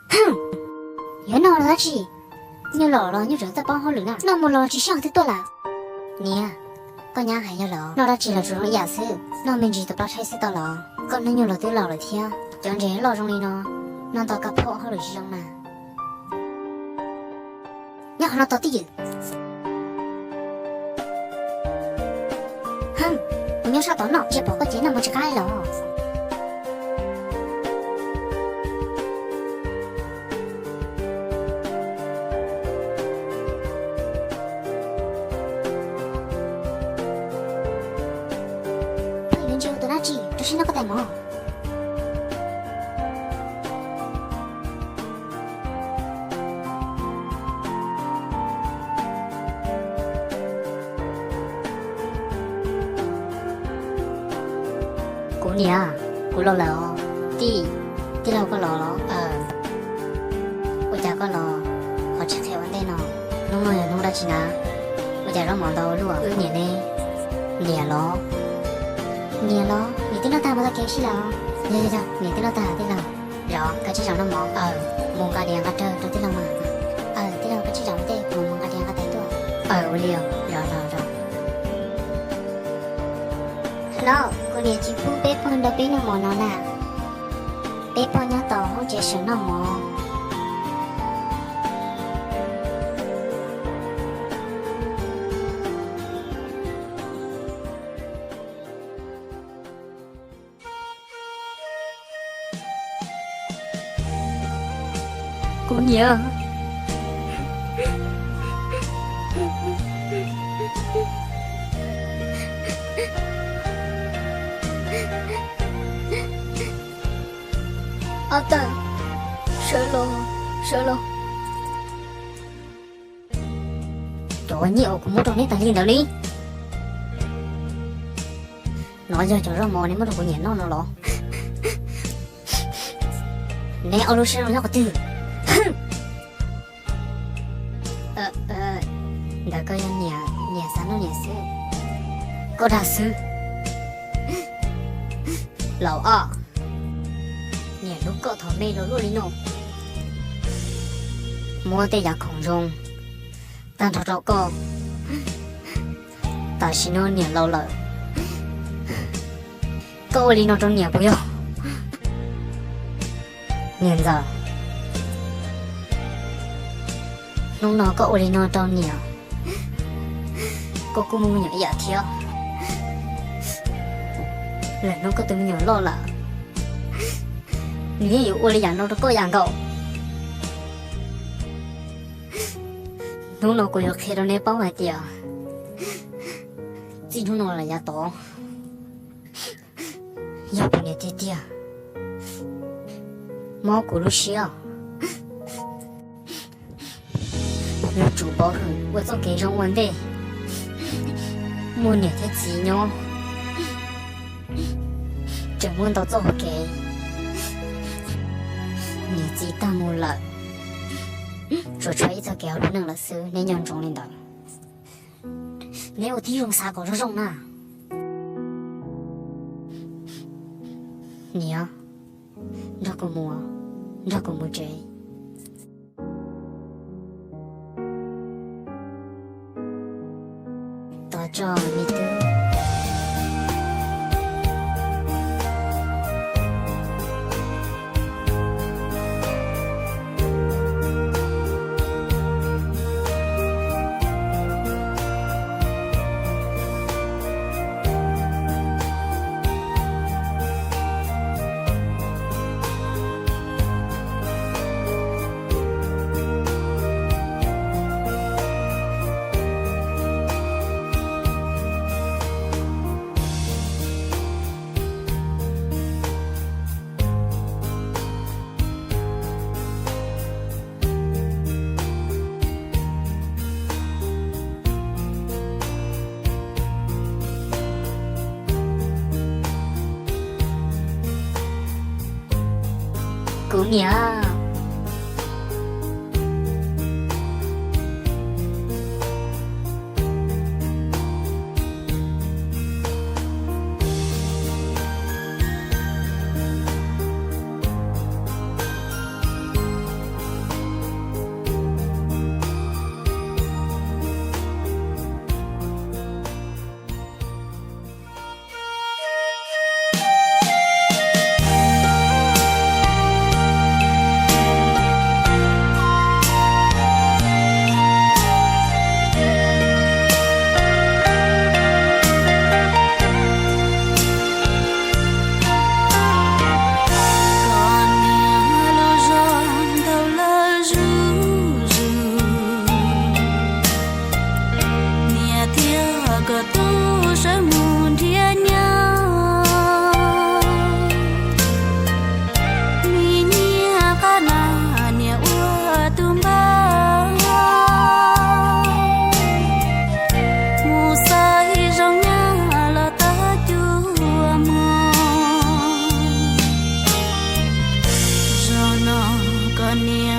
Yuav noj los dab tsi? Nyuj laus los nyuj tseem txawj paub hauj lwm na, noj mus los tsis sij hawm twg tuaj lawm. Niam, koj nyab hais yog lawm, noj dab tsi los tsuas zoo ib yam xwb, noj me ntsis tus plaub tshaib xwb tau los. Koj hnub nyoog los twb laus lawm thiab, cov ntses loj zoo li no, noj ntau kab phom hauj lwm tsis zoo na. Nyob qhov no tos twj ywm. Hwm, kuv nyob sab tod noj, ntsia pom koj ces noj mus tsis qab li los. Pheej yuav ntsia ua tus dab tsi, rau siab noj koj tais mov. Kuv niam, kuv los lawm os. Tij, tij laug koj los los? Ua cas koj los ho tsis qhia ua ntej no? Hnub no yog hnub dab tsi na? Ua cas zaub mov ntau luaj wb niam ne? Niam los? Niam los? Niam twb noj tag mus txoj kev sib laws. Yog yog yog, niam twb noj tag tij laug. Zov, koj tsij zaum noj mov. Aws, mus nqa diav nqa rawg rau tij laug mas. Aws, tij laug koj tsij zaum ntej kuv mus nqa diav nqa tais tuaj. Aws, ua li os, zov zov zov. Los, kuv niam tsis pub peb pog nrog peb noj mov no na. Peb pog nyob tom hoob tsev seem noj mov. Kuv niam. Ob tawg, sawv los, sawv los. Cov nyiaj uas kuv muab rau neb tas li ntawd li. No yog cov zaub mov neb muab rau kuv niam noj no los? Neb ob lub siab zoo nyob qhov twg? Ntawd koj yog niam, niam xav noj niam xwb. Koj dag xwb. Laus os, niam hlub koj thov me los luaj li no. Muab tej yav khoom zoo tag nrho rau koj. Tam sim no niam laus lawm, koj ua li no rau niam puas yog? Niam ntxawm, hnub no koj ua li no rau niam, koj kuj muaj me nyuam ib yam thiab. Lwm hnub koj tus me nyuam loj lawm, nws yeej yuav ua li yam no rau koj ib yam nkaus. Hnub no kuv yuav qhia rau neb paub hais tias txij hnub no los yav tod, yog kuv niam tiag tiag, mob kuv lub siab. Yuav tsum pov hwm ua txoj kev zoo ua ntej, muaj niam thiab txiv nyob. Tseem muaj ntau txoj hau kev, niam txiv tag mus lawm, tsuas tshuav ib txoj kev hauv lub neej lawm xwb, neb nco ntsoov li ntawd. Neb ua tib zoo xav kom zoo zoo na. Niam, nrog kuv mus, nrog kuv mus tsev. Tos tso me tub. Kuv niam. niam